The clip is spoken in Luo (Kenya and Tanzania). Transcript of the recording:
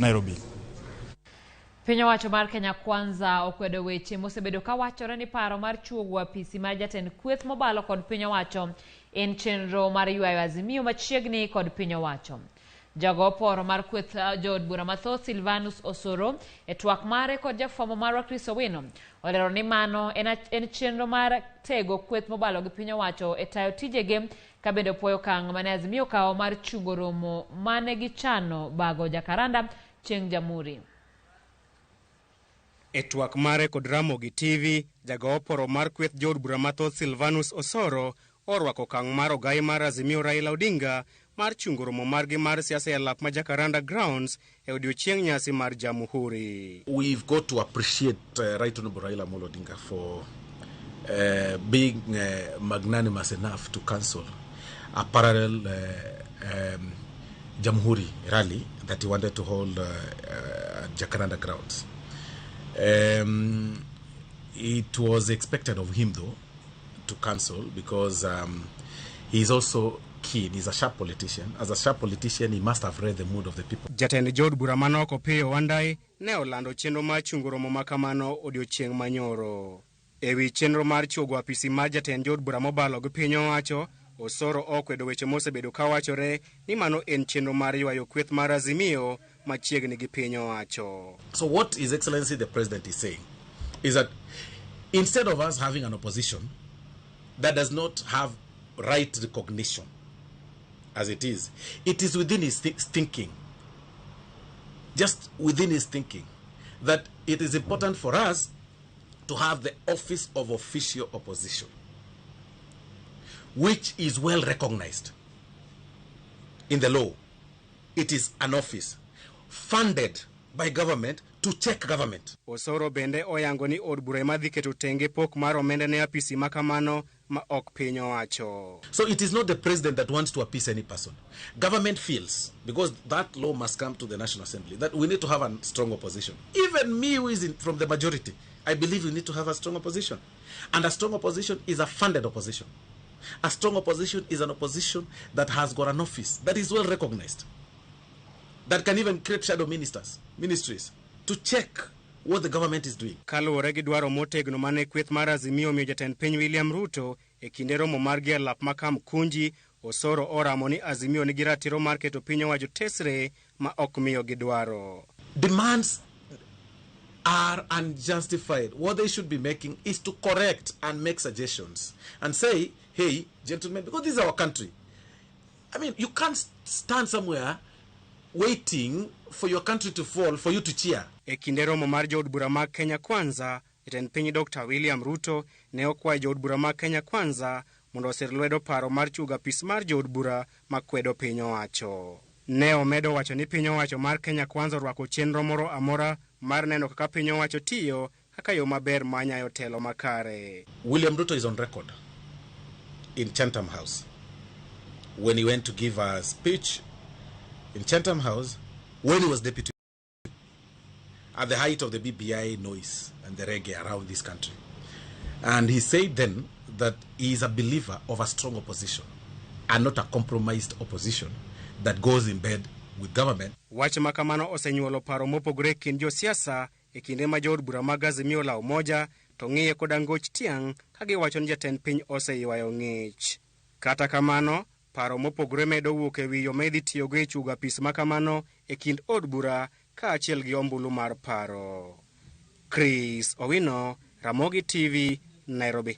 Nairobi. Piny owacho mar Kenya Kwanza okwedo weche mosebedo ka wachore ni paro mar chuogo apisi mar jatend kweth mobalo kod piny owacho en chenro mar ywayo Azimio machiegni kod piny owacho. Jago oporo mar kweth jood bura mathoth Silvanus Osoro e twak mare kod jafwambo marwa Chris Owino olero ni mano en, en chenro mar tego kweth mobalo gi piny owacho e tayo tijege ka bende opuoyo okang' mane Azimio okawo mar chungo romo mane gichano bago Jakaranda chieng' Jamhuri. E twak mare kod Ramogi TV, jago oporo mar kweth jood bura mathoth Silvanus Osoro orwako okang' mar ogai mar Azimio Raila Odinga mar chungo romo margi mar siasa e lap ma Jacaranda Grounds e odiochieng' nyasi mar Jamhuri. We've got to appreciate Right Honorable Raila Amolo Odinga for being magnanimous enough to cancel a parallel Jamhuri rally that he wanted to hold at Jacaranda grounds. It was expected of him, though, to cancel because he's also keen. He's a sharp politician. As a sharp politician, he must have read the mood of the people. Jatend jood bura manok Opiyo Wandayi ne olando chenro mar chungo romo ma kamano odiochieng' manyoro. E wi chenro mar chuogo apisi mar jatend jood bura mobalo gi piny owacho, Osoro okwedo weche mosebedo ka wachore ni mano en chenro mar ywayo kweth mar Azimio machiegni gi piny owacho. So what His Excellency the President is saying is that instead of us having an opposition that does not have right recognition as it is within his thinking, just within his thinking, that it is important for us to have the office of official opposition, which is well recognized in the law. It is an office funded by government to check government. Osoro bende oyango ni od bura ema dhi keto tenge pok mar omenda ne apisi ma kamano ma ok piny owacho. So it is not the president that wants to appease any person. Government feels, because that law must come to the National Assembly, that we need to have a strong opposition. Even me, who is from the majority, I believe we need to have a strong opposition. And a strong opposition is a funded opposition. A strong opposition is an opposition that has got an office that is well recognized, that can even create shadow ministers, ministries, to check what the government is doing. Kaluwore gi dwaro motegno mane kweth mar Azimio omiyo jatend piny William Ruto e kinde romo margi e lap ma Kamkunji, Osoro oramo ni Azimio nigi ratiro mar keto piny owacho tesre ma ok miyo gidwaro. Demands are unjustified. What they should be making is to correct and make suggestions and say, hey, gentlemen, because this is our country. I mean, you can't stand somewhere waiting for your country to fall for you to cheer. E kinde romo mar jood bura mag Kenya Kwanza, jatend piny Dr. William Ruto ne okwayo jood bura mag Kenya Kwanza mondo osir lwedo paro mar chugo apis mar jood bura makwedo piny owacho. Ne omedo wacho ni piny owacho mar Kenya Kwanza orwako chenro moro amora mar neno kaka piny owacho tiyo kaka yo maber mar nyayo telo makare. William Ruto is on record in Chatham House when he went to give a speech in Chatham House when he was deputy at the height of the BBI noise and the reggae around this country. And he said then that he is a believer of a strong opposition and not a compromised opposition that goes in bed with government. Wach ma kamano osenyuolo paro mopogore e kind josiasa e kinde ma jood bura mag Azimio la Umoja to ng'iye koda ngoch tiang' ka giwacho ni jatend piny oseywayo ng'ich. Kata kamano, paro mopogore medo wuok e wi yo ma idhi tiyogo e chugo apis ma kamano e kind od bura kaachiel gi ombulu mar paro. Chris Owino, Ramogi TV, Nairobi.